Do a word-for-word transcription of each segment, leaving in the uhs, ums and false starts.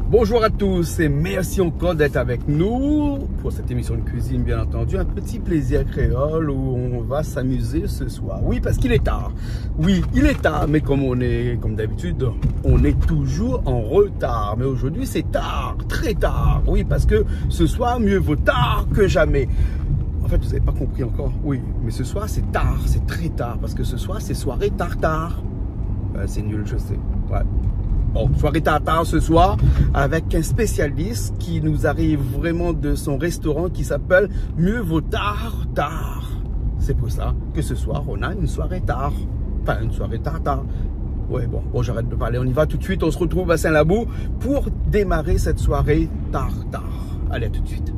Bonjour à tous et merci encore d'être avec nous pour cette émission de cuisine, bien entendu. Un petit plaisir créole où on va s'amuser ce soir. Oui, parce qu'il est tard. Oui, il est tard, mais comme on est, comme d'habitude, on est toujours en retard. Mais aujourd'hui, c'est tard, très tard. Oui, parce que ce soir, mieux vaut tard que jamais. En fait, vous avez pas compris encore. Oui, mais ce soir, c'est tard, c'est très tard, parce que ce soir, c'est soirée tartare. Euh, c'est nul, je sais. Ouais. Bon, soirée tartare ce soir avec un spécialiste qui nous arrive vraiment de son restaurant qui s'appelle Mieux vaut tard, tard. C'est pour ça que ce soir, on a une soirée tard. Enfin, une soirée tartare. Ouais, bon, bon, j'arrête de parler. On y va tout de suite. On se retrouve à Saint-Labou pour démarrer cette soirée tartare. Allez, à tout de suite.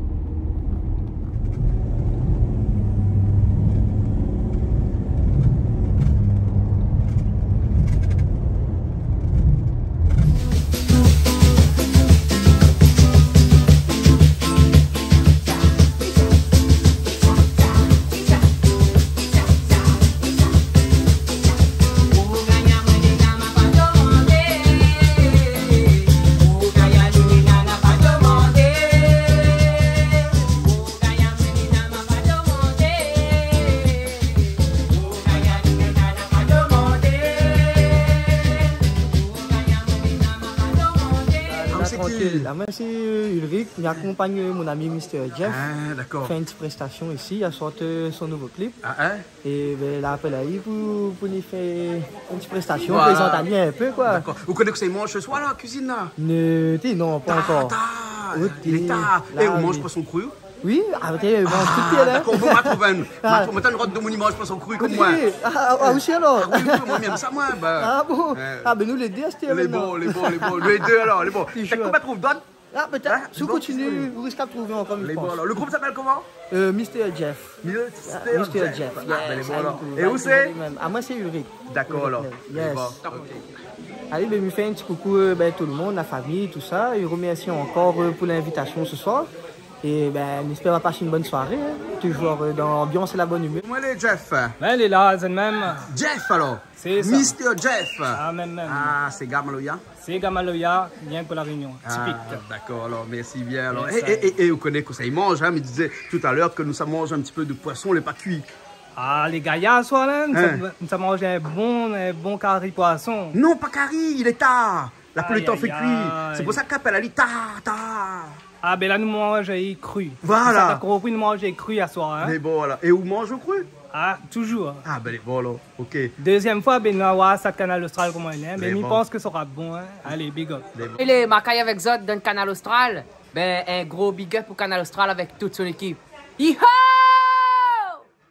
Ah, sé ki ? Trankil. Ah, moin sé Ulrich, mi akonpagn mon ami Mister Jeff. Ah, dakor. Fé in ti prestasion isi, aswar, euh, son nouvo klip. Ah, in ? É bin, la apèl ali pou, pou li fé in ti prestasion, voilà, prézant ali in pé, koi. Dakor. Ou koné kosa i manz sé soir la, kuizine la ? Ne, ti, non, pa ankor. Tar, tar. Oté. Lé tar. É ou manz poison kri ? Oui, ah, oté, manz tout pié la. Ah, dakor, bon, ma trouv in, ma trouv in rod de moun i manz poison kri konm moin. Oté. Ah, ah, osi alor ? Ah oui, oui, moin mi èm sa, moin, bin. Ah bon ? Ah bin, nou lé dé, asté... Lé bon, lé bon, lé bon. Lé dé alor, lé bon. Sé sir. Koman i trouv dot ? Ah, pétèt, si ou kontinié, ou risk trouv ankor, mi pans. Lé bon, alor. Le group i apèl koman ? Euh, Mister Jeff. Mister Jeff. Ah, bin, lé bon, alor. É ou sé ? Ah, moin sé Ulrich. Dakor, alor. Yes. Lé bon, oké. Alé, bin, mi fé in ti koukou, euh, bin, tout le moun, la fami, tousa. É remèrsi ankor, euh, pou linvitasion sé soir. É bin, mi èspèr nou va pas in bone soiré, in. Toujour, euh, dan lanbians é la bone imèr. Koman i lé, Jeff ? Bin, lé la, zot mèm. Jeff, alor ? Sé sa. Mister Jeff. Ah, mèm, mèm. Ah, séga maloya ? Séga maloya, rienk pou La Rényon. Tipik. Ah, dakor, alor, mèrsi bien, alor. Yes, é, é, é, é ou koné kosa i manz, in, mi té di talèr ke nou sa manz in ti pé de poison, lé pa kui. Ah, lé gayar, aswar la, nou sa, nou sa manz in bon, in bon kari poison. Non, pa kari, lé tar. La pou le tan fé kui. Ay, ay, ay. Sé pou sa ke i apèl ali tar, tar. Ah, bin la, nou manz ali kri. Voilà. Sa, ou la konpri, nou manz ali kri aswar, in. Mé bon, voilà. É ou manz kri ? Ah, toujour. Ah, bin, lé bon, alor. Oké. Dézièm foi, bin, nou va oir sa Kanal Austral, koman i lé, in. Mé mi pans ke sa sra bon, in. Alé, big up. Lé bon. Lé bon. É lé markay avèk zot dan Kanal Austral. Bin, in gro big up pou Kanal Austral avèk tout son ékip. Iho !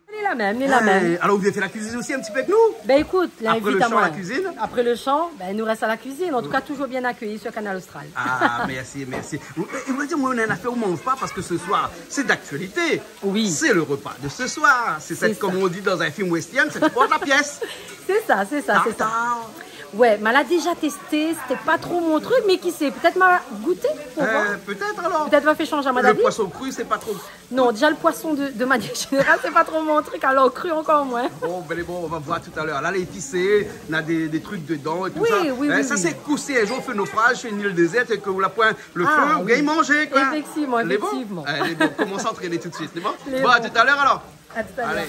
Lé la mèm, lé la mèm. Eh, alor, ou vien fé la kuizine osi in ti pé avèk nou ? Bin, ékout, la, invit amoin. Apré le shan, la kuizine ? Apré le shan, bin, nou rès a la kuizine. An tou ka, toujour bien akéyi sur Kanal Austral. Ah, mèrsi, mèrsi. Ou, ou, ou va dir, moin, néna in afèr ou manz pa, parske sé soir, sé d'aktualité. Oui. C'est le repas de ce soir. C'est ça. Sé sèt, konm i di dan in film western, sèt i port la pièce. Sé sa, sé sa, sé sa. Tartare. Ouais, ma la déza tésté, sété pa tro mon trik, mé ki sé, pétèt ma gouté pou oir. Euh, pétèt alor. Pétèt ma fé shanj amoin d'avi. Le poison kri, sé pa tro. Non, déza, le poison de, de manièr zénéral, sé pa tro mon trik, alor kri ankor moin. Bon, bin, lé bon, nou va oir talèr. La, lé épisé, néna dé, dé trik dedan é tousa. Oui, oui, oui. Sa sé kousé, in jour ou fé nofraz su in il dézèr é ke ou la poin le fé, ou gingn manzé, koi. Ah, oui. Éfèktivman, éfèktivman. Lé bon ? Alé, bon, komans antréné tout de suite, lé bon ? Lé bon. Bon, à tout à l'heure, alors. À tout à l'heure. Allez.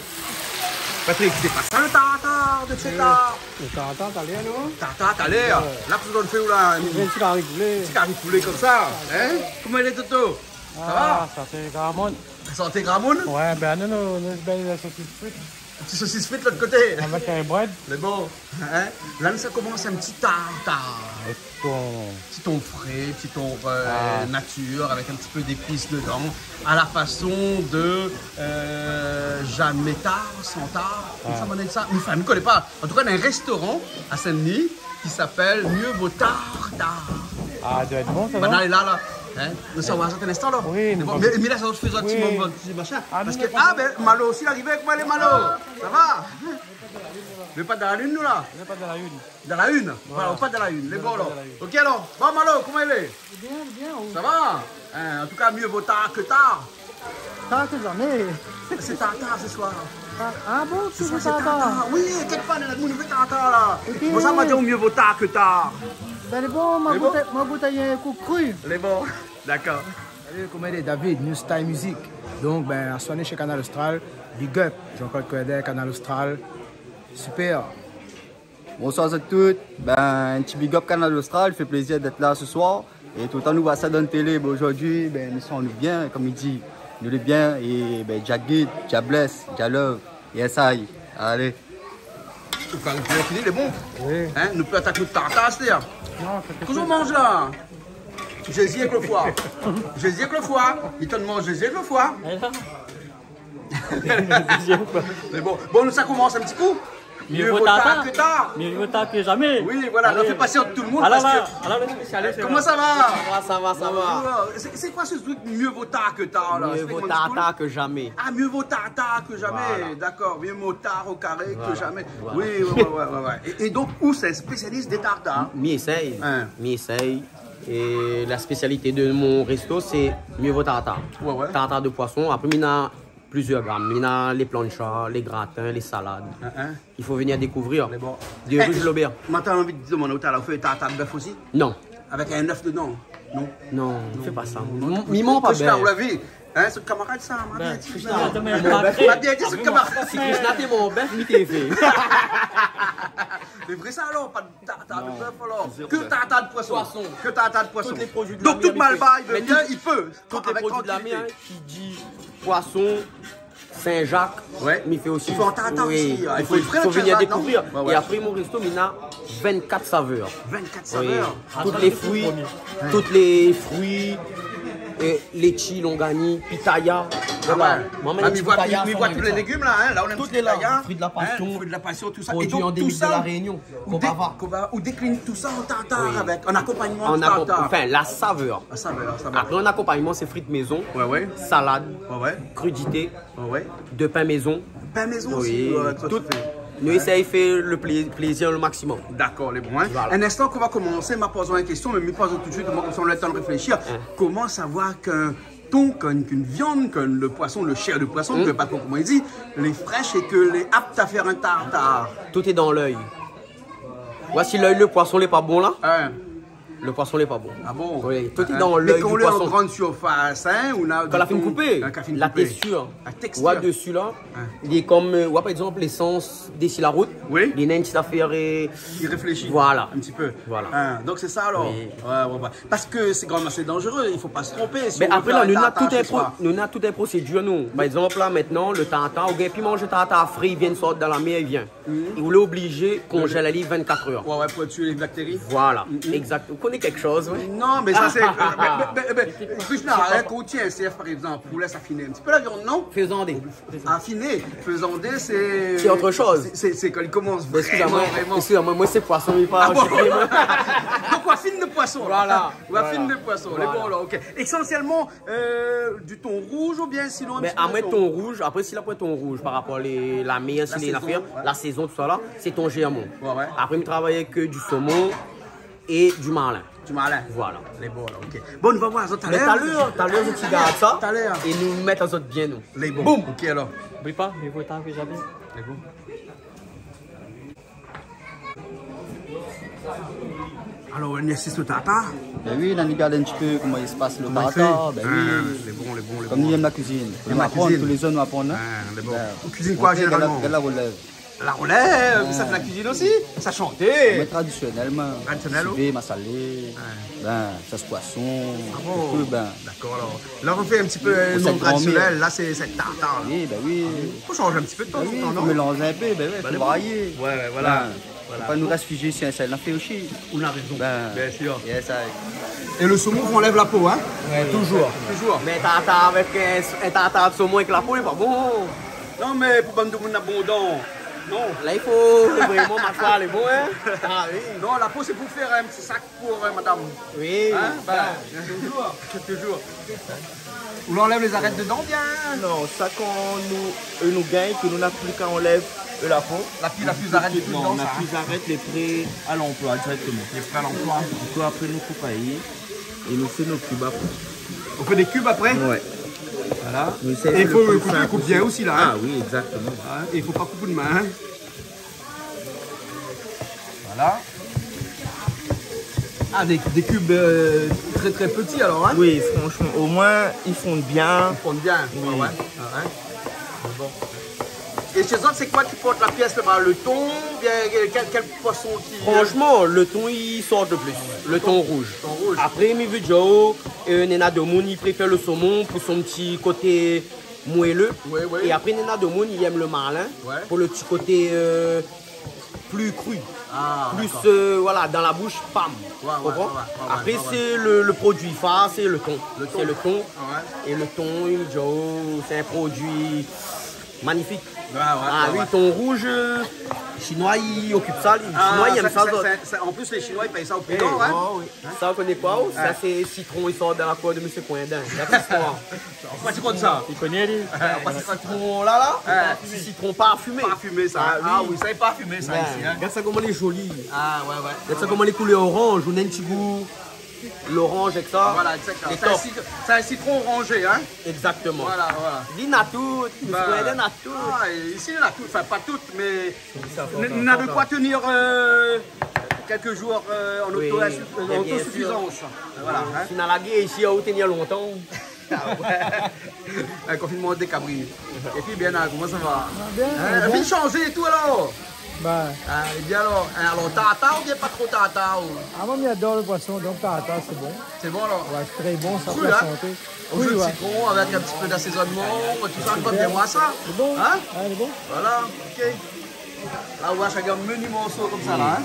Patrick, sé pa sa le tartare de sé tar ? Le tartare talèr, non ? Tartare talèr. Ouais. La, kosa ou fé la ? In ti kari poulé. In ti kari poulé konmsa, in ? Koman i lé, Toto ? Sa va ? Ah, santé gramoun. Santé gramoun ? Ouais, bin, nou, nou, nou, bin, la sosis frit. Ti sosis frit lot koté. Avèk in brèd. Lé bon, in ? La, nou sa komans in ti tartare. Bon. Ti ton fré, ti ton, euh, natir, avèk in ti pé zépis dedan, à la façon de, euh, Jamais tard, sans tard. Konmsa, bann sa. Anfin, mi koné pa. An tou ka, néna in restoran à Saint-Denis, ki apèl Mieux vaut tard, tard. Ah, i doi èt bon, sa, non ? Banna lé la, la. In ? Nou sa oir sa dan in instan, la. Oui, mé bon, mé, mé la, sa fé in ti moman, in ti machin. Ah, parske, ah, bin, Malo osi la arivé avèk moin, lé Malo. Sa va ? Nou lé pa dan la lune, nou, la ? Nou lé pa dan la lune. Dan la lune. Voilà, nou lé pa dan la lune. Lé bon, alor. Voilà, nou lé pa dan la lune. Oké, alor. Bon, Malo, koman i lé ? Bien, bien, oui. Sa va ? In, an tou ka, mieux vaut tard que tard. Tard que jamais. Sé tartare sé soir. Ah, ah bon, sé tartare. Sé soir, sé tartare. Oui, kèk pa, néna moun i fé tartare la. Oké. Bon, sa, ma di, mieux vaut tard que tard. Bin, lé bon, ma gout, ma gout in kou kri. Lé bon. Dakor. Salut, koman i lé, David, New Style Music. Donk, bin, aswar nou lé shé Kanal Austral, big up, Jean-Claude Coindin, Kanal Austral. Super. Bonsoir zot tout. Bin, in ti big up Kanal Austral, i fé plézir d'èt la se soir. É toultan nou voi sa dan télé, bin, zordi, bin, nou san anou bien, kom i di, nou lé bien, é, bin, Jah guide, Jah bless, Jah love, yes I. Alé. Ou kan fini, lé bon. Oui. Hein, nou pé atak nout tartar, sétadir. Non, sa fé... Kosa ou manz la ? Zézi èk lo foi. Zézi èk lo foi. Li tann manz zézi èk lo foi. Mé bon, bon, nou sa komans in ti kou. Mieux vaut tard que tard. Mieux vaut tard que jamais. Oui, voilà, nou fé pasiant tout le monde. Alor, parske, alor, le spécialiste, koman sa va ? Sa va, sa va, sa va. Bonjour. C'est, c'est quoi ce truc, mieux vaut tard que tard, là ? Mieux vaut tard tard que jamais. Ah, mieux vaut tard tard que jamais. Voilà. D'accord, mieux vaut tard au carré que jamais. Voilà. Oui, ouais, ouais. Et, et donc, ou sé in spésialis dé tartar ? Mi éséy. Hein. Mi éséy. É la spésialité de mon resto, sé mieux vaut tard tard. Ouais, ouais. Tartar de poisson. Apré, mi na plizièr gam. Mi na lé plancha, lé gratin, lé salad. Hein, hein. I fo vnir dékouvrir. Mé bon. Dé riz lobèr. Mé atann, anvi di, mon otal, ou fé tartar bèf osi ? Non. Avèk in èf dedan ? Non. Non, nou fé pa sa. Non, non. Mi manz pa bèf. Ou la vi, hein, sé kamarad sa, ma bien di sa. Krishna, mé mon bèf. Ma bien di, sé kamarad. Si Krishna té mon bèf, mi té fé. Sé vré sa, alor, pa de tartar de bèf, alor. Zéro bèf. Ke tartar de poisson. Poisson. Ke tartar de poisson. Tout lé produi de la mèr, mi fé. Donk, tout Malbar i vé bien, i pé. Tout lé produi de la mèr, hein, ki di poisson, Saint-Jacques, mi fé osi. I fé an tartar osi, hein. I fo, i fo vnir dékouvrir. Ouais, ouais. É apré, mon resto, mi na vinn-kat savèr. Vinn-kat savèr. Oui. Tout lé frui, tout lé frui, é létshi, longani, pitaya. Voilà. Ah ouais. Moin, mi voi, mi voi tout lé légim la, hein. La, nou na in ti pitaya, hein, fruit de la passion, produi an délivre de La Réunion. Fruit de la passion, tout sa. É donk, tout sa, La Réunion. Ou dé-, konbava, ou déklin tout sa an tartar avèk, an akonpagnman de tartar. Oui. An akonp-, anfin, la savèr. La savèr, la savèr. Apré, an akonpagnman, sé frit mézon, salad, krudité, de pin mézon. Ouais, ouais. Pin mézon osi, ouais, tout à fait. Tout. Nou éséy fé le plé-, plézir le maximum. Dakor, lé bon, hein. Voilà. In instan, kan nou va komansé, ma poz aou in késtion, mé mi poz tout de suite, moin, konmsa, nou na le tan de réfléshir. Hein. Koman savoir ke ton, kan, k'in viann, kan le poisson, le shèr de poisson, mi koné pa tro koman i di, lé frèsh é ke lé apt a fèr in tartar. Tout est dans l'œil. Voici l'œil, le poisson, lé pa bon la. Hein. Le poisson, lé pa bon. Ah bon ? Oui, tout est dans l'œil du poisson. Mé kan ou lé an grann sirfas, hein, ou na... Kan la fine koupé, la tèkstir. La tèkstir. Ou voi desi la, li lé konm, euh, ou voi par égzanp lésans dési la rout, li na in ti afèr, euh, i réfléshi in ti pé. Voilà. Voilà. Hein, donk sé sa alor. Oui. Ouais, ouais, ouais. Parske sé kanmèm asé danzéré, i fo pa se tronpé. Si ou vé fé in tartar shé soi. Mé apré la, nou na tout in pro-, nou na tout in prosédir, nou. Par égzanp la, mintnan, le tartar, ou gingn pi manz tartar fré, i vien sort dan la mèr, i vien. Mhm. Ou lé oblizé konzèl ali vinn-kat èr. Ouais, ouais, pou tié lé baktéri. Voilà, égzak. Ou koné kékshoz, ouais. Non, mé sa sé, euh, mé, mé, mé, mé, Krishna, hein, kan ou tienbo in shèf, par égzanp, ou lès afiné in ti pé la viann, non ? Fézandé. Afiné, fézandé, sé, sé ot shoz. Sé, sé, sé kan i komans vréman, vréman. Mé eskiz amoin, eskiz amoin, moin sé poisson, mi pa... Ah bon ? Donk ou afine le poisson. Voilà. Ou afine le poisson. Voilà. Lé bon la, OK. Ésansièlman, euh, du ton rouz oubien sinon in ti pé de ton ? Mé amoin ton rouz, apré si la poin ton rouz par rapor lé, la mèr, si lé, la sézon, la sézon, tout sa la, sé ton zèrmon. Ouais, ouais. Apré mi travay avèk, euh, du somon é du marlin. Du marlin. Voilà. Lé bon la, OK. Bon, nou va voir azot talèr. Mé talèr, talèr, zot i gard sa. Talèr. É nou mèt azot bien, nou. Lé bon. Boum. OK, alor. Oubli pa, mieux vaut tard que jamais. Lé bon. Alor, nou asiz o tartar. Bin oui, la nou gard in ti pé koman i spas lo tartar. Koman i fé ? Bin oui. Ah, lé bon, lé bon, lé bon. Konm nou yèm la kuizine. Yèm la kuizine. Tou lé zour nou aprann, hein. Ah, lé bon. Bin, ou kuizine koi, zénéralman ? Gard la, gard la rolèv. La rolèv, sa fé la kuizine osi. Sa shanté. Mé tradisionèlman. Tradisionèl, sivé, masalé. Ah. Bin, sos poisson. Ah bon ? Tout, bin. Dakor, alor. La, ou fé in ti pé, euh, non tradisionèl. Sa sé, sé tartar. Oui, bin oui. Fo shanj in ti pé de tan an tan, non ? Bin oui, fo mélanz in pé, bin oui, fo varié. Bin, lé bon. Ouais, ouais, voilà. Bin, fo pa nou rès figé si in sèl, nou fé osi. Ou na rézon. Bin, bien sir. Yes I. É le somon, ou anlèv la po, hein ? Ouais, toujour. Toujour. Mé tartar avèk, euh, in tartar de somon avèk la po, lé pa bon. Non, mé pou bann demoun na bon dan, non ? La, i fo vréman mashoir lé bon, hein ? Ah oui. Non, la po, sé pou fé in ti sak pou, euh, madam. Oui. Hein ? Bin, toujour. Toujour. Ou anlèv lé zarèt dedan, bien ? Non, sa kan nou, euh, nou gingn, ke nou na pli ka anlèv, euh, la po. La pi, la pi zarèt dedan, non, sa, hein ? La pi zarèt, lé pré a lanploi dirèkteman. Lé pré a lanploi. Donk apré, nou koup ali. É nou fé nout kub apré. Ou fé dé kub apré ? Ouais. Voilà. É i fo, i fo koup bien osi la, hein ? Ah oui, égzakteman. Hein ? É i fo pa koup out min, hein ? Voilà. Ah, des, des cubes, euh, très, très petits alors, hein ? Oui, franchement, au moins, ils fondent bien. Ils fondent bien. Oui. Ah ouais. Ah ouais. Bon. Et chez eux, c'est quoi qui porte la pièce là-bas ? Le thon, bien, quel, quel poisson qui, euh... Franchement, le thon, il sort le plus. Le thon rouge. Thon rouge. Après, mi vé dir, euh, néna demoun i préfèr le somon pou son ti koté moelleux. Ouais, ouais. É apré, néna demoun i èm le marlin pou le ti koté, euh, pli kri. Ah, dakor. Pli, euh, voilà, dan la boush, pam. Ouais, ouais, ouais, ouais. Ou konpran ? Apré, sé le, le produi far, sé le thon. Le thon. Sé le thon. Ah ouais. É le thon, mi vé dir, oh, sé in produi magnifik. Ouais, ouais, ouais. Ah oui, thon rouge, euh, Chinois i okip sa, lé Chinois i èm sa, sa, zot. Sa, sa, an plis, lé Chinois i pèy sa o pli lor, hein. Oh oui. Sa, ou koné koi, oh ? Sa, sé sitron i sort dan la kour de Monsieur Coindin. Dakor, sitron. Pourquoi tu comptes ça ? Li koné, li. Pourquoi tu comptes ça ? Sitron la, la, sé sitron parfimé. Parfimé, sa. Ah oui. Ah oui, sa lé parfimé, sa, isi, hein. Gard sa koman lé zoli. Ah ouais, ouais. Gard sa koman lé koulèr oranj, ou néna in ti gou loranj avèk sa. Voilà, exactement. Lé top. C'est un cit-, c'est un citron orangé, hein ? Exactement. Voilà, voilà. Li na tout, Monsieur Coindin na tout. Ah, et ici, il y en a tout. Enfin, pas toutes, mais on a de quoi tenir, euh, quelques jours, euh, en auto-, euh, en autosuffisance. Oui, bien sûr. Voilà, hein. Si néna la guèr isi, ou té ni lontan. Ah ouais. Un confinement décabri. Et puis, Bernard, comment ça va ? Ah, bien, bien. Hein, la vie change et tout, alors ? Bah. Ah, et bien alors, hein, alors, tartare ou bien pas trop tartare, ou ? Ah, moi, j'adore le poisson, donc tartare, c'est bon. C'est bon, alors ? Ouais, c'est très bon, ça, pour la santé. Cru, hein ? Au jus de citron, avec un petit peu d'assaisonnement, tout ça, on va bien voir ça. Super. C'est bon. Hein ? Ouais, c'est bon. Voilà, ok. La, ou voi, shakinn mini morso konmsa la, hein.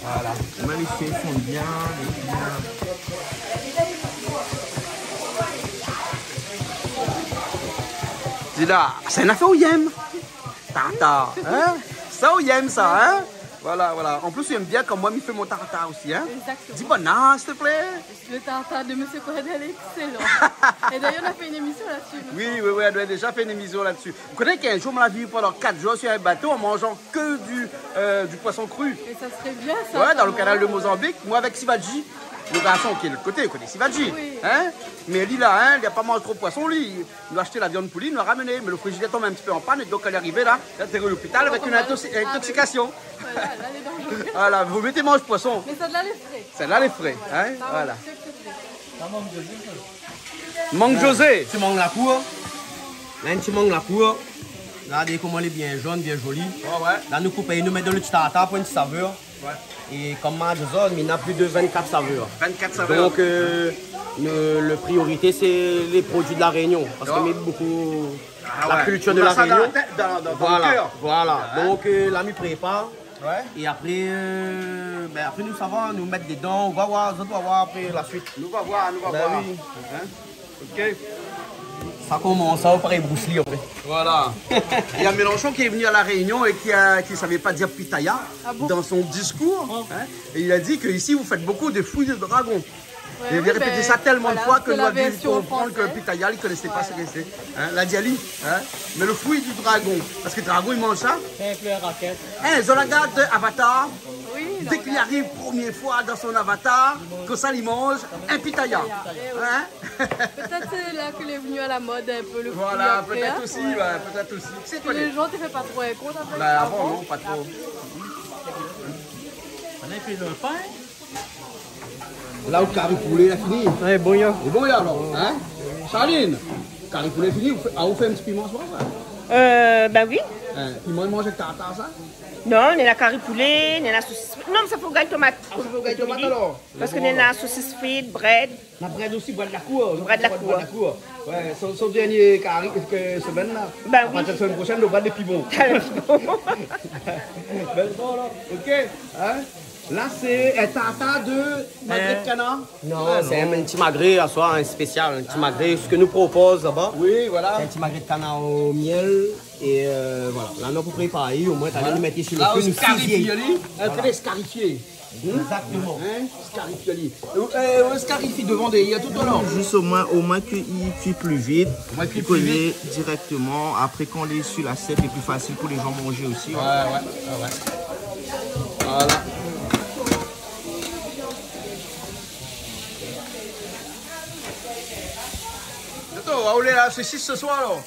Voilà. Ou mèt lé fé fon bien, lé bien. Di la, sé in afèr ou yèm. Tartare, hein ? Sa ou yèm sa, hein ? Voilà, voilà. An plis, ou yèm bien kan moin mi fé mon tartare osi, hein ? Exactement. Di bon, ah, s'il te plaît. Le tartare de Monsieur Coindin, il est excellent. Et d'ailleurs, on a fait une émission là-dessus, il me semble. Oui, oui, oui, on a déjà fait une émission là-dessus. Ou koné k'in zour, moin la vi pandan kat zour si in bato an manzan ke du, euh, du poisson cru. Mais ça serait bien, ça, vraiment. Ouais, dan le canal de Mozambique, moin avèk Sivadji, le garson ki lé de l'ot koté, ou koné Sivadji, hein ? Oui. Mé li la, hein, li la pa manz tro poisson, li. Nou la ashté la viann pou li, nou la ramené. Mé le frizidèr la tonm in ti pé an pann, é donk, kan li la arivé la, li la atèri lopital avèk in intoxi-, intoxikasyon. Ah, ouais. Voilà, là, elle est dangereuse. Voilà, vo mié té manz poisson. Mais celle-là, elle est fraîche. Sèt-la lé fré, hein, voilà. Ah oui, c'est que c'est frais. Mang José. Ti mang la kour. La, in ti mang la kour. Gardé koman lé bien zone, bien zoli. Ouais, ouais. La, nou koup, nou mèt dan le ti tartare pou in ti savèr. Ouais. É konm ma di azot, mi na plis de vinn-kat savèr. Vinn-kat savèr. Donk, euh, le, le priorité, sé lé produi de La Rényon. Parske mi mèt bonpé la kiltir de La Rényon. Ah ouais. Ou na sa dan la tèt, dan, dan, dan le kèr. Voilà, voilà. Hein ? Donk, euh, la, mi prépar. Ouais. É apré, euh, bin, apré, nou sava, nou mèt dedan, nou va voir, zot va voir apré la suit. Nou va voir, nou va voir. Bin oui. Hein ? Ok. Sa komans, sa, ou parèy Bruce Lee, apré. Voilà. Il y a Mélenchon qui est venu à La Réunion et qui a, qui savait pas dire pitaya dans son discours, hein, et il a dit que ici, vous faites beaucoup de fruits de dragon. Ah bon ? Ouais, oui, ben, voilà, c'est la version française, ouais. Il avait répété ça tellement de fois que nous avons dû comprendre que pitaya, il connaissait pas ce que c'est. Hein, la di ali, hein. Mais le fruit du dragon, parce que dragon, il mange ça. Simple raquette. Hein, zot la gard Avatar. Oui, dès qu'il arrive, première fois dans son avatar, konmsa li manz in pitaya. Pitaya, eh oui. Hein ? Peut-être c'est là qu'il est venu à la mode un peu le fruit après, hein. Voilà, peut-être aussi, ouais, peut-être aussi. Parce que les gens n'avaient pas trop un compte avec ça avant. Bah, avant, non, pas trop. On a fait le pain. La, out kari poulé la fini. Ouais, bon, ya. Lé bon, ya, alor, hein ? Charline, kari poulé fini, ou fé, ah, ou fé in ti piman, sa va ? Euh, ben oui. Hein, piman, i manz avèk tartar, sa ? Non, néna kari poulé, néna sosis. Non, mé sa fo gingn tomat. Ah, fo gingn tomat, alor. Parske néna sosis frit, brèd. Na brèd osi, brèd la kour. Brèd la kour. Brèd la kour. Ouais, son, son dernié kari, euh, semèn la. Ben oui. À partir de semaine prochaine, nou brèd lé pi bon. Lé pi bon. Ben bon, alor, ok, hein ? La, sé in tartar de magré de kanar ? Non, sé in ti magré aswar, in spésial, in ti magré, sak nou propoz laba. Oui, voilà. Sé in ti magré de kanar o mièl. É, euh, voilà. La, nou prépar ali, omoin, talèr nou mèt ali si le fé, nou sizié. Voilà. La, ou skarifié ali, in tréskarifié. Exactement. Hein ? Skarifié ali. Euh, euh, skarifié devan, dèrièr, tout alor. Juste au moins, au moins que il cuit plus vite. Au moins cuit plus vite. Coller directement. Après, quand il est sur l'assiette, c'est plus facile pour les gens manger aussi. Ouais, ouais, ouais, ouais. Voilà. Toto, ou la oulé la sosis se soir, alor ?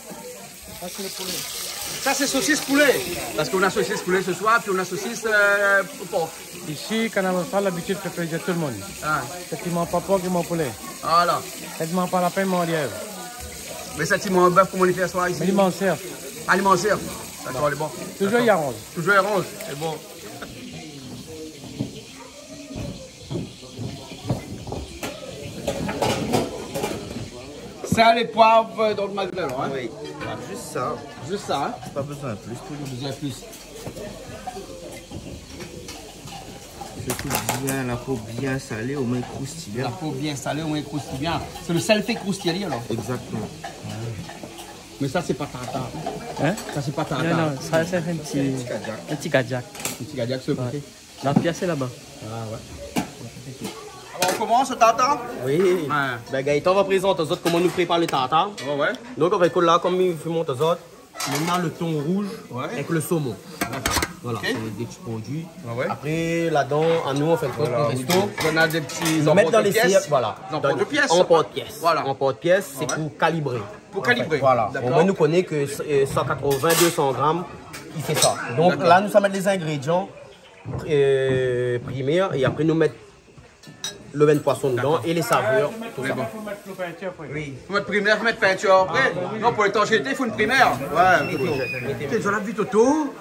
Ça, c'est le poulet. Ça, c'est saucisse poulet. Parce qu'on a saucisse poulet ce soir, puis on a saucisse, euh, porc. Isi, Kanal Austral, labitid fé plézir tout le moun. Ah. Sat i manz pa por, i manz poulé. Voilà. Sat i manz pa lapin, i manz lièv. Mé sat i manz bèf, koman i fé aswar isi ? Mé i manz sèrf. Ah, i manz sèrf. Dakor, lé bon. Toujour i aranz. Toujour i aranz, lé bon. Sèl é poiv dan le mazèl, in ? Oui. Zis sa. Zis sa, in ? Pa bezoin plis, toujour. Pa bezoin plis. Sirtou bien, la po bien salé, omoin i kroustiy bien. La po bien salé, omoin i kroustiy bien. Sé le sèl i fé kroustiy, alor. Exactement. Mé sa, sé pa tartar. In ? Sa, sé pa tartar. Non, non, sa, sé in ti, in ti kadiak. In ti kadiak, sé oké. Ouais. La pièce est là-bas. Ah ouais. Alor, on commence le tartare ? Oui. Ouais. Ben, Gaëtan va prézant azot koman nou prépar le tartare. Ouais, ouais. Donk, avèk la, kom mi fé mont azot, nou na le ton rouj avèk le somon. Dakor. Voilà, sé dé ti produi. Ouais, ouais. Apré, ladan, anou, an fin de kont, nou mèt dan lé sirk, voilà. An porte-pièce. Voilà. An porte-pièce, sé pou kalibré. Pou kalibré. An fèt, voilà. Dakor. Omoin nou koné ke, euh, san katrovin, dé san gram, i fé sa. Donk la, nou sa mèt lé zingrédian euh, primèr, é apré nou mèt le vin poison dedan é lé savèr, tousa. Mé bon. Oui. Fo mèt primèr, fo mèt pintir apré. Non, pou létanjérité, i fo in primèr. Ouais. Météo, météo. Té, zot la vi, Toto.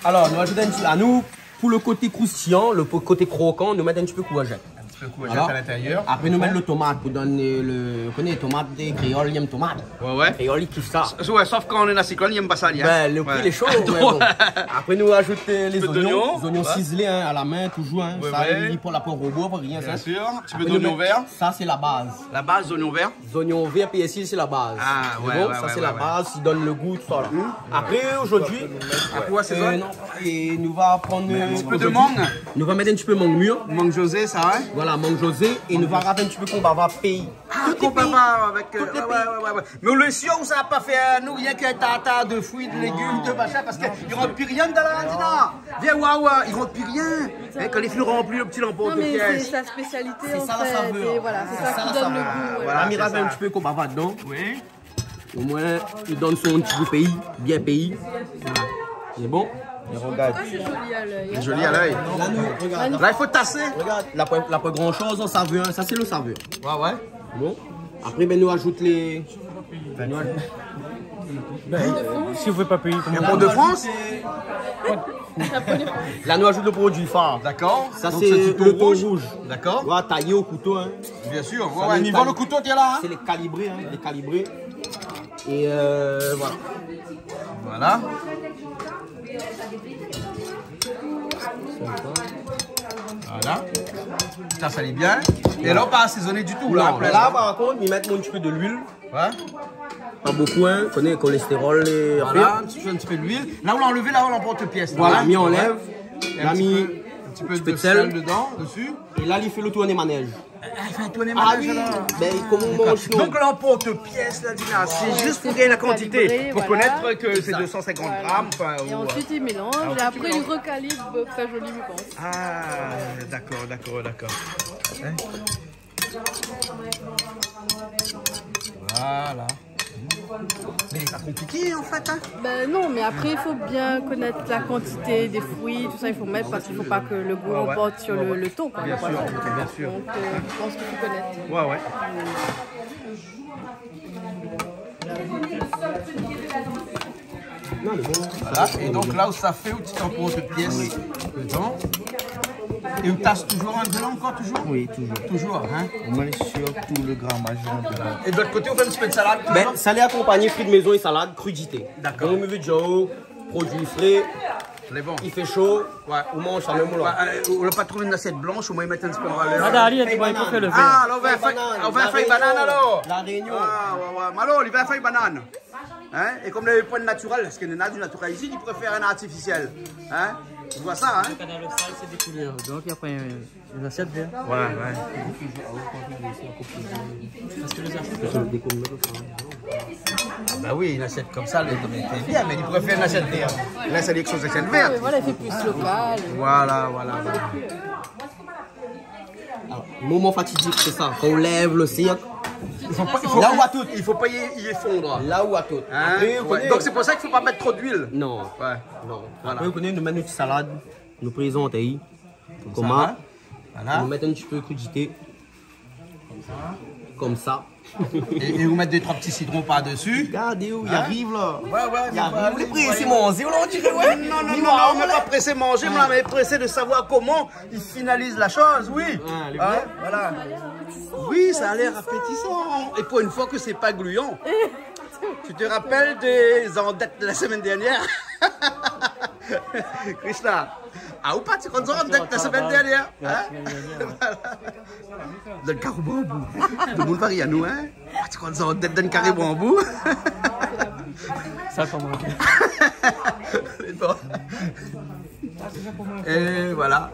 Alor, nou azout in ti, anou, pou le koté kroustiyan, le po-, koté krokan, nou mèt in ti pé kourjèt. In ti pé kourjèt a lintérièr. Voilà. Apré, nou mèt le tomat pou donn le, ou koné, tomat, lé kréol i èm tomat. Ouais, ouais. Kréol i kif sa. S-, ouais, sof kan nou lé dan la siklone, i èm pa sa, li, in. Ben, le pri lé sho, mé bon. Apré, nou azout, euh, lé zoignon. In ti pé zoignon. Zoignon sizlé, in, a la min, toujour, in. Ouais, sa, ouais. I pran la poin robot, pa rien, sa. Bien sûr. In ti pé zoignon vèr. Apré, nou mèt, sa, sé la baz. La baz, zoignon vèr. Zoignon vèr, pèrsi, sé la baz. Ah, ouais, ouais, ouais. Mé bon, sa, sé la baz, i donn le gou, tousa, la. Apré, zordi, apré, ouais, sé sa. Euh, non, é nou va pran, euh, in ti pé de mang. Nou va mèt in ti pé mang mir. Mang jozé, sa, in ? Voilà, mang jozé. É nou va razout in ti pé konbava péi. Ah, konbava avèk, euh, ouais, ouais, ouais, ouais. Mé ou lé sir ou sa pa fé, euh, nou, rienk tartar de fruits, de légumes, de machin, parske i rant pi rien dan la kantina. Vien oir, oir, i rant pi rien. In, kan li fine ranpli le ti lanporte-pièce. Non, mé sé sa spésialité, an fèt, é voilà, sé sa ki donn le gou, voilà. Sé sa la savèr. Sé sa la savèr. La mi razout in ti pé konbava dedan. Oui. Omoin, i donn son ti gou péi, bien péi. Voilà. Lé bon. É regard. An tou ka, sé zoli a l'œil, in. Zoli a l'œil. La, nou, regard. La, i fo tasé. Regard, la poin, la poin gran shoz an savèr, in. Sa, sé le savèr. Ouais, ouais. Bon. Apré, ben, nou azout lé, ben, nou azout... Ben, euh, si ou vé pa péi, koman... Lé bon de France ? La, nou azout le produi far. Dakor. Donk, sé le ton rouj. Sa, sé le ton rouj. Dakor. Voilà, tayé o kouto, in. Bien sûr. Sa, ouais, ouais, lé kali-, ni van le kouto, tiens, la, in. Sé lé kalibré, in, lé kalibré. É, euh, voilà. Voilà. Voilà. Sa, sa lé bien. É la, ou la pa asézoné ditou, la, apré, la, par kont, mi mèt in ti pé de luil. Ouais. Pa bokou, in, koné kolèstérol, é apré. Voilà, in ti pé, in ti pé d'luil. La, ou la anlèv, la, ou la anlèv. Voilà, mi anlèv. Ouais. É la, in ti pé, in ti pé de sèl dedan, desi. É la, li fé le tourné manèj. Ah, li fé in tourné manèj, alor. Ah oui, ben, koman ou manz, non ? Dakor. Donk, lanporte-pièce, la, Dina, sé zis pou gingn la kantité, pou konèt ke sé dé san sinkant gram, anfin, ou, euh... Voilà. É ansuit, i mélanz, é apré, i rekalib pou fé zoli, mi pans. Ah, dakor, dakor, dakor. In ? Voilà. Mé lé pa konpliké, an fèt, in ? Ben non, mé apré, i fo bien konèt la kantité dé frui, tousa, i fo mèt parske i fo pa ke le gou anport sur le, le ton, koi, le poison. Ouais, ouais. Bien sûr, bien sûr. Donk, euh, mi pans ke fo konèt. Ouais, ouais. Non, lé bon. Voilà, é donk la, ou sa fé out ti lanporte-pièce dedan. É ou tas toujour in pé la ankor, toujour ? Oui, toujour. Toujour, in ? Omoin, sirtou le gramaj, in pé la. É de l'ot koté, ou fé in ti pé de salad, toujour ? Ben, sa lé akonpagné fri de mézon é salad, krudité. Dakor. Donk, mi vé dir, produi fré, lé bon. I fé sho, ouais, ou manz sa mèm, ou la. Ouais, euh, ou la pa trouv in asièt blansh, omoin, i mèt in ti pé an valèr. Ah, Dali, i fé banane. Ah, la, ou vé fèy, ou vé fèy banane, alor. La Rényon. Ah, ouais, ouais. Mé alor, li vé fèy banane. In ? É kom lé poin natirèl, parske nou na di natirèl isi, li préfèr in artifisièl. In ? Ou voi sa, in ? Le Kanal Austral, sé dé koulèr. Donk, i fo in, in asièt vèr. Ouais, ouais. Ah, ben oui, in asièt konmsa, lé, lé bien, mé li préfèr in asièt vèr. La, sé li ki son asièt vèr. Ah, mé voilà, i fé pli lokal. Voilà, voilà, voilà. Alor, moman fatidik, sé sa. Kan ou lèv le sirk, I fo pa, i fo, la ou a tout, i fo pa i, i éfondr. La ou a tout. Hein ? Apré, ou koné. Ouais. Donk sé pou sa i fo pa mèt tro d'luil. Non. Ouais. Non. Voilà. Apré, ou koné, nou mèt nout salad, nou prézant ali. Koman ? Voilà. Nou mèt in ti pé krudité. Konmsa. É, é ou mèt dé troi ti sitron par desi. Gard, i ariv la. Ouais, ouais, i ariv, ouais, ou lé présé manzé, ou la, on diré, ouais. Non, non, non, non, on n'est pas pressé manger, mais on est pressé de savoir comment il finalise la chose, oui. Hein, voilà. Oui, ça a l'air appétissant. Et pour une fois que c'est pas gluant. Tu te rappelles des zandettes de la semaine dernière ? Krishna. Ah, ou pa ti konn zandet la semèn dernièr, hein ? La semèn dernièr, ouais. Dan kari banbou. Demoun vari anou, hein ? Ou pa ti konn zandet dan kari banbou. Sa, koman ? Bon. Et voilà.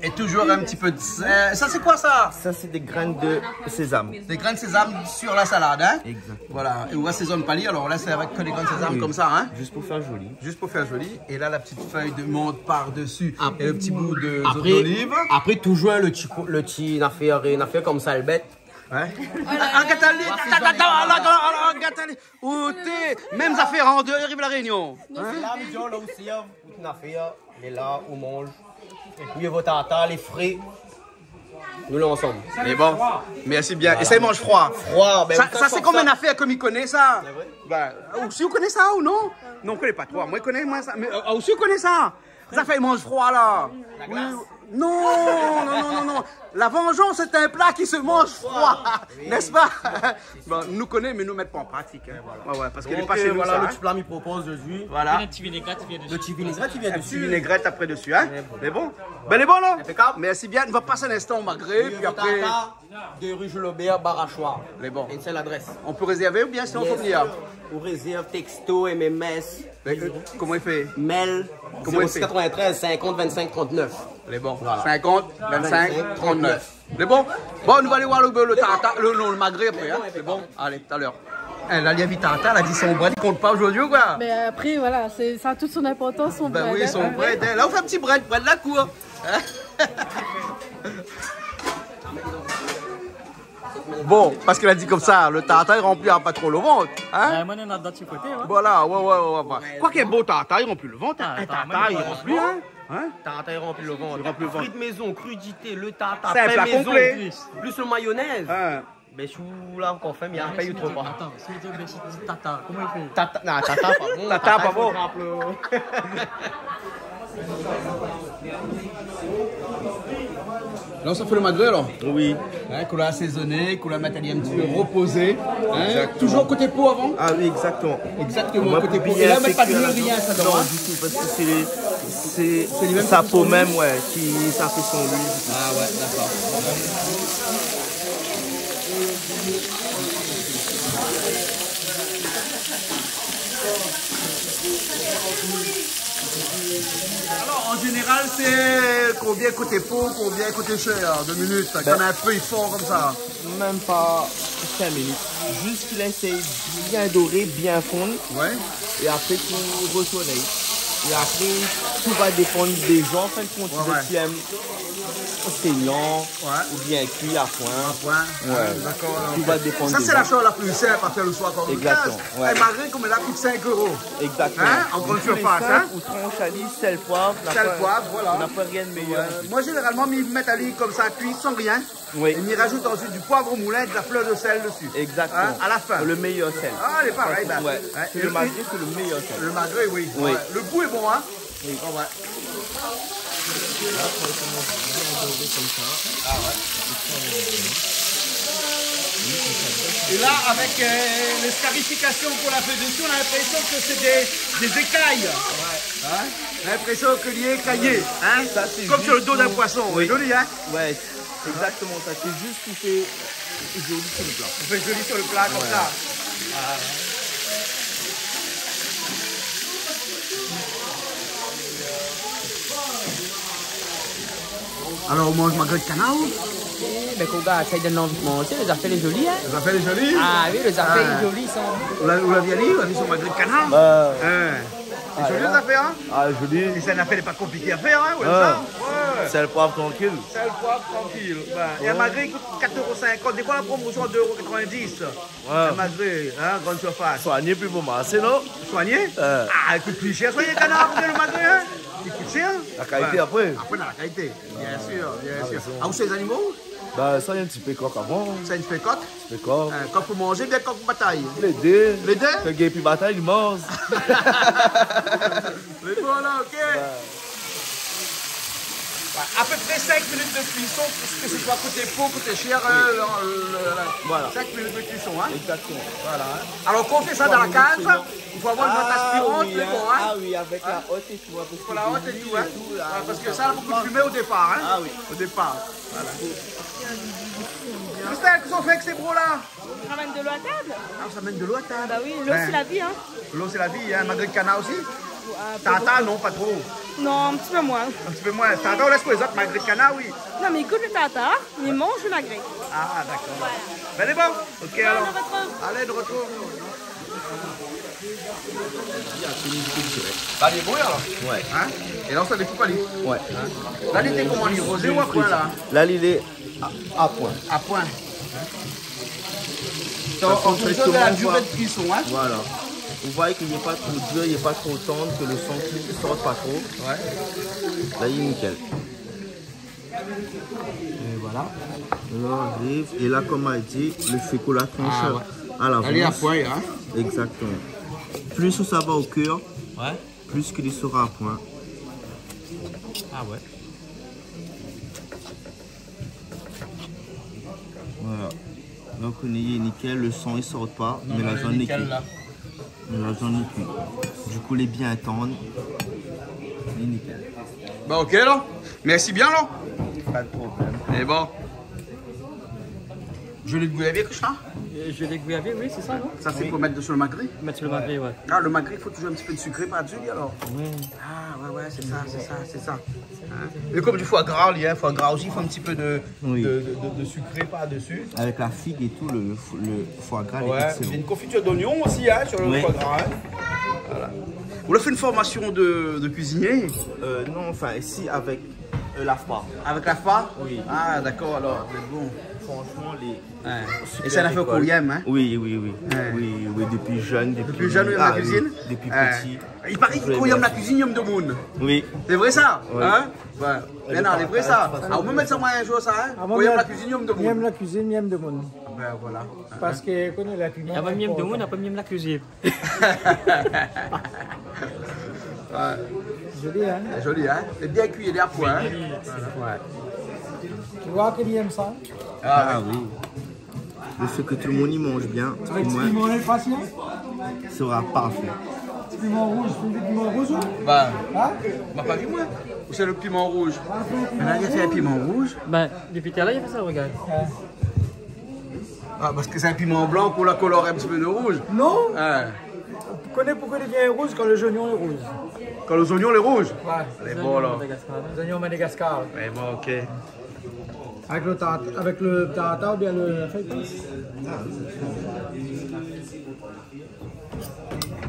Et toujours un petit peu de sel. Ça, c'est quoi ça ? Ça, c'est des graines de sésame. Des graines de sésame sur la salade, hein ? Exact. Voilà. É ou asézone pa li, alor la sé avèk ke dé grin de sézam konmsa, hein ? Juste pour faire joli. Juste pour faire joli. Et là, la petite feuille de menthe par-dessus. Et le petit bout de, d'olive. Apré, toujours le ti ko-, le ti nafèr, nafèr konmsa, le bèt. Ouais. Ah, gard ali, ta, ta, ta, ta, ala, ala, gard ali. Ou té, mèm zafèr an déor, i ariv La Rényon. Hein ? La, mi di aou, la osi, hein, tout nafèr, lé la, ou manz. Épi, vo tartar, lé fré. Nou lé ansanm. Mé bon, mèrsi bien. Voilà. É sa i manz froi. Froi, ben, sa, sa sé konm in nafèr ke mi koné sa. Sé vré ? Ben, ou si ou koné sa ou non ? Non, ou koné pa, toi. Moin, mi koné, moin, sa. Mé, euh, ou si ou koné sa ? Zafèr i manz froi la. La glas. Oui. Non, non, non, non, non. La vengeance est un plat qui se mange froid, n'est-ce pas ? Bon, nou koné, mé nou mèt pa an pratik, hein. Ouais, ouais, parske lé pa shé nou, voilà, sa, le ti pla mi propoz zordi. Voilà. Le ti vinégrèt i vien desi. Le ti vinégrèt i vien desi, hein. Mé bon. Ben, lé bon, la. Impeccable. Mèrsi bien. Nou va pas in instan o magré, épi apré, de rue Jules Aubert, Barachois. Lé bon. Une seule adresse. On peut réserver ou bien sinon, faut venir ? Ou rézèrv texto, M M S. Mé, euh, koman i fé ? Mail, zéro six quatre-vingt-treize cinquante vingt-cinq trente-neuf. Lé bon. Voilà. Cinquante vingt-cinq trente-neuf. Lé bon ? Bon, nou va alé voir le, le tartar, le, non, le magré apré, hein. Lé bon ? Alé, talèr. Eh, la, li invit tartar, la di son brèd i kont pa zordi ou koi ? Mé apré, voilà, sé, sa a tout son inportans, son brèd, hein. Ben oui, son brèd, hein. La, ou fé in ti brèd, brèd la kour. Hein ? Bon, parske la di konmsa, le tartar i ranpli pa tro le vant, hein ? Ben, moin, néna dot koté, ouais. Voilà, ouais, ouais, ouais, ouais. Koi ke bon tartar i ranpli le vant, hein. Ah, in tartar i ranpli, hein ? Hein ? Tartar i ranpli le vant. I ranpli le vant. Frit mézon, krudité, le tartar, pin mézon, konplé. Sé in pla konplé. Plus le mayonèz. Hein. Ben, si ou la ankor fin, mé apré, ou trouv pa. Atann, si ou di, ben, si ou di tartar, koman i fé ? Tartar, non, tartar pa bon. Tartar pa bon. Tartar, i fo trap le La, sa fé le magré, alor ? Oui. Hein, k'ou la asézoné, k'ou la mèt ali in ti pé repozé. Hein ? Exactement. Toujours côté peau avant ? Ah oui, exactement. Exactement, côté peau. Et là, on met pas de rien, ça, non, hein ? Non, du tout, parce que c'est, c'est sa peau même, ouais, qui, ça fait son huile. Ah ouais, d'accord. Alors, en général, c'est combien côté peau, combien côté chair, de minutes, hein, quand on a un feuille fort comme ça ? Même pas cinq minutes. Juste qu'il essaye bien doré, bien fondre. Ouais. Et après, tu retournes. Et après, tout va dépendre des gens, en fin de compte, si tu aimes saignant, Ouais. Ou bien kui a poin. A poin. Ouais. Ah, d'accord, alors. Tout va dépendre des gens. Ça, c'est la chose la plus simple à faire le soir quand on casse. Exactement, ouais. Un magret comme là coûte cinq euros. Exactement. Hein ? En grande surface, hein ? Ou transh ali, sel, poiv, na pa, na pa rien de meilleur non plus. Sel, poiv, voilà. Ouais. Moi, généralement, mi mèt ali konmsa, kui, sans rien. Oui. Et mi rajoute ensuite du poivre au moulin et de la fleur de sel dessus. Exactement. Hein ? À la fin. Le meilleur sel. Ah, lé parèy, ben. Ouais. Ouais. C'est le magret, c'est le meilleur sel. Le magret, oui. Oui. Ouais. Le goût est bon, hein ? Oui. Ah ouais. Là, faut commencer bien doré comme ça. Ah ouais. Et là, avec, euh, les scarifications qu'on a fait dessus, on a l'impression que c'est des, des écailles. Ouais. Hein ? On a l'impression que li lé écaillé, hein ? Ça, c'est juste pour... Comme sur le dos d'un poisson. Oui. Joli, hein ? Ouais, c'est exactement ça. C'est juste pour faire joli sur le plat. On fait joli sur le plat, comme ça. Ouais. Ah. Alors, ou manz magret kanar ? Eh ben, kan ou gard sa, i donn lanvi manzé, lé zafèr lé zoli, hein ? Lé zafèr lé zoli ? Ah oui, lé zafèr lé zoli, sa. Ou la, ou la vi ali, ou la vi son magret kanar ? Hein. Lé zoli, lé zafèr, hein ? Ah, zoli. É sé in afèr lé pa konpliké a fèr, hein, ou sa ? Ouais. Sèl, poiv, trankil. Sèl, poiv, trankil. Bin, é malgré i kout kat éro sinkant, défoi la promosion a dé éro katrevindis. Ouais. É malgré, hein, grann sirfas. Soigné, pli bon marshé, non ? Soigné ? Euh. Ah, i kout pli shèr soigné kanar ke lo malgré, hein ? I kout shèr. La kalité apré. Apré, na la kalité. Bien sir, bien sir. Ah, ou sé zanimo ? Bin, sa, néna in ti pé kok avan. Sa, in ti pé kok ? Ti pé kok. Euh, kok pou manzé, bien kok pou batay ? Lé dé. Lé dé ? Ke gingn pi batay, li manz. Lé bon la, ok. Ouais. Ouais, a pé pré sink minit de kuison, parske sé soi koté po, koté shèr, euh, le, le, le, voilà. Sink minit de kuison, hein. Exactement. Voilà, hein. Alor, kan i fé sa dan la kaz, i fo avoir in boit aspirant, oui, mé bon, hein. Ah oui, avèk la hot é tou, hein, parske la hot é tou, hein. Ouais, parske sa, la bokou fimé o dépar, hein. Ah oui. O dépar. Voilà. Christelle, kosa ou fé avèk sé bro la ? Ramèn dolo a tab. Ah, ou sa amèn dolo a tab. Bah oui, lo sé la vi, hein. Lo sé la vi, hein. Magret kanar osi ? Tartar, non, pa tro. Non, in ti pé moin. In ti pé moin. Tartar, ou lès pou lézot, magret kanar, oui. Non, mé i gout lo tartar, mé i manz lo magret. Ah, dakor. Voilà. Bin, lé bon. Ok, alor. Alé, nou artrouv. Alé, nou artrouv. La, lé bon, alor ? Ouais. Hein ? É la, sa dékoup ali. Ouais. Hein ? La, li lé koman, li lé rozé ou a poin, la ? La, li lé a, a poin. A poin. Donk, an fonksyon de la diré de kuison, hein ? Voilà. Ou voi ke li lé pa tro dir, li lé pa tro tann, ke lo san i sort pa tro. Ouais. La, li lé nikèl. É voilà. La, i ariv. É la, konm ma di, lo fé kou la transh a lavans. Ah ouais. Alé, a poin, hein ? Exactement. Plis ou sa va o kèr, ouais, plis ke li sera a poin. Ah ouais. Voilà. Donk, li lé nikèl, lo san i sort pa, mé la viann lé kui. Non, mé li lé nikèl, la. Mé la viann lé kui. Dikou, lé bien tann. Lé nikèl. Bon, ok, alor. Mèrsi bien, alor. Pa de problèm. É bon. Zélé de gouyavié, Krishna ? Euh, zélé de gouyavié, oui, sé sa, non ? Sa, sé pou mèt dési lo magret ? Mèt dési lo magret, ouais. Ah, lo magret, i fo touzour in ti pé de sikré par dési, alor. Ouais. Ah, ouais, ouais, sé sa, sé sa, sé sa. Hein ? É konm di foi gra, li, hein, foi gra osi, i fo in ti pé de, oui, de, de, de, de sikré par dési. Avèk la fig é tou, lo, lo foi gra, lé ékselan. Ouais, néna in konfitir d'onion osi, hein, si lo foi gra, hein. Voilà. Ou la fé in formasion de, de kuizinié ? Euh, non, anfin, si, avèk, euh, l'AFPA. Avèk l'AFPA ? Oui. Ah, dakor, alor, lé bon. Franshman, lé super lékol. Ouais. É sa, la fé kombien, hein ? Oui, oui, oui. Ouais. Oui, oui, dopi jenn, dopi, dopi jenn, ou yèm la kuizine ? Ah oui, dopi pti. I paré ke kan i yèm la kuizine, i yèm demoun. Oui. Sé vré sa ? Oui. Hein ? Ouais. Mé non, lé vré sa. Ah, ou mèm sa, moin, in zour, sa, hein ? Ah, moin, mi yèm la kuizine, mi yèm demoun. Mi yèm la kuizine, mi yèm demoun. Ben voilà. Parske, koné la piman. Ah, moin, mi yèm demoun, apré, mi yèm la kuizine. Ouais. Zoli, hein ? Zoli, hein ? Lé bien kui, lé a poin, hein ? Ouais. Ou voi ke li yèm sa ? Ah oui. Le fait que tout le monde y mange bien, pour moi, sera parfait. Avèk ti piman, lé fasil ? Ti piman rouz, ou fé piman rouz, ou ? Bah, hein ? Ma pa vi, moin. Ou sé lo piman rouz ? Ou la fé piman rouz ? Bin, dopi talèr, li fé sa, regard. Ouais. Ah, parske sé in piman blan pou la koloré in ti pé de rouz. Non. Hein. Ou koné poukosa li vien rouz ? Kan lé zonion lé rouz. Kan lé zonion lé rouz ? Ouais. Lé bon, la. Zonion Madagascar. Zonion Madagascar. Lé bon, ok. Avèk lo tart-, avèk lo tartar oubien lo fèy pas.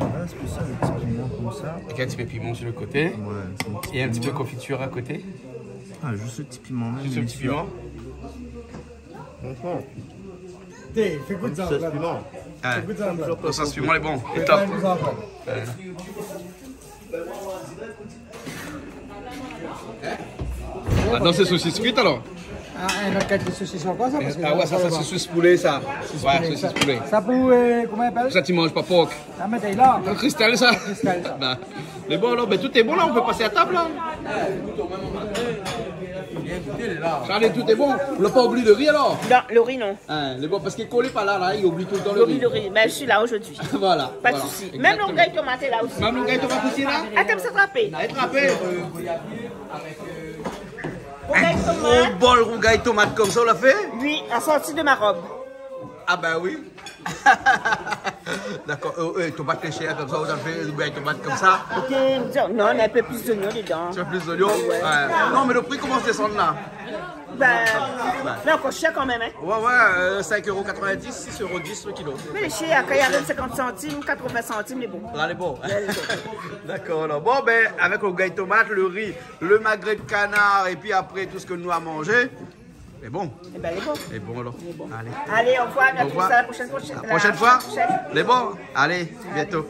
Ah, sé sa, lo ti piman konmsa. Avèk in ti pé piman su lo koté. Ouais, sé in ti piman. É in ti pé konfitir a koté. Ah, zis lo ti piman mèm, lé sir. Zis lo ti piman. Franshman. Té, fé gout sa, sa, piman. Fé gout sa, sa. Sa, piman, lé bon. Lé top. Fé gout sa. Atann, sé sosis frit, alor ? Ah, in ot kalté sosis ankor, sa, parske... Ah ouais, sa, sa, sé sosis poulé, sa. Sosis poulé, sa. Ouais, sosis poulé. Sa pou, euh, koman i apèl ? Sa, ti manz pa pork. Ah, mé té la. Kristal, sa. Kristal, sa. Bah, lé bon, alor, ben, tout lé bon, la, on peut passer à table, la. Charlie, tout lé bon. Ou la pa oubli lo ri, alor ? Non, lo ri, non. Hein, lé bon, parske kan li lé pa la, la, li oubli toultan lo ri. Li oubli lo ri. Mé mi lé la zordi. Voilà, voilà. Pa de sousi. Mèm lo rougay tomat lé la osi. Mèm lo rougay tomat osi, la ? Atann, sa trapé. Alé, trapé. Rougay tomat. In gro bol rougay tomat konmsa, ou la fé ? Oui, la sorti de ma rob. Ah ben oui. Dakor. Euh, euh, tomat lé shèr konmsa, ou la fé in rougay tomat konmsa. Ok, non, mèt in pé plis zoignon dedan. In pé plis zoignon ? Ouais. Ouais. Non, mé lo pri i komans désann la. Ben, ouais, mé ankor shèr kanmèm, hein. Ouais, ouais, euh, cinq euros quatre-vingt-dix, six euros dix le kilo. Mé lé shèr, kan i ariv sinkant santim, katrovin santim, lé bon. La, lé bon. Ouais, lé bon. Dakor, alor. Bon, ben, avèk lo rougay tomat, lo ri, lo magré de kanar, épi apré, tout sak nou la manzé, lé bon. Eh ben, lé bon. Lé bon, alor. Lé bon. Alé. Alé, au revoir, à tous, à la prochaine fois. Au revoir. À la prochaine fois. Lé bon. Alé, bientôt.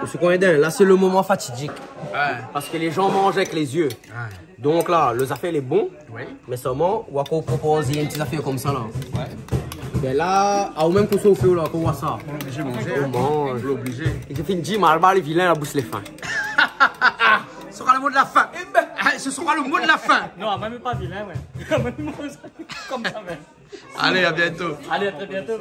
Monsieur Coindin, là, c'est le moment fatidique. Ouais. Parce que les gens mangent avec les yeux. Ouais. Donk la, lo zafèr lé bon, oui, mé sèlman, ou ankor propoz in ti zafèr konmsa la. Ouais. Ben la, a ou mèm, kosa ou fé la, kan ou oi sa ? Oblizé manzé, hein. Ou manz. Oblizé. É mi fine di, Malbar lé vilin, la boush lé fin. Ce sera le mot de la fin. Eh ben, ah, ce sera le mot de la fin. Non, moin mi lé pa vilin, ouais. Moin mi manz konmsa mèm. Allez, à bientôt. Allez, à très bientôt.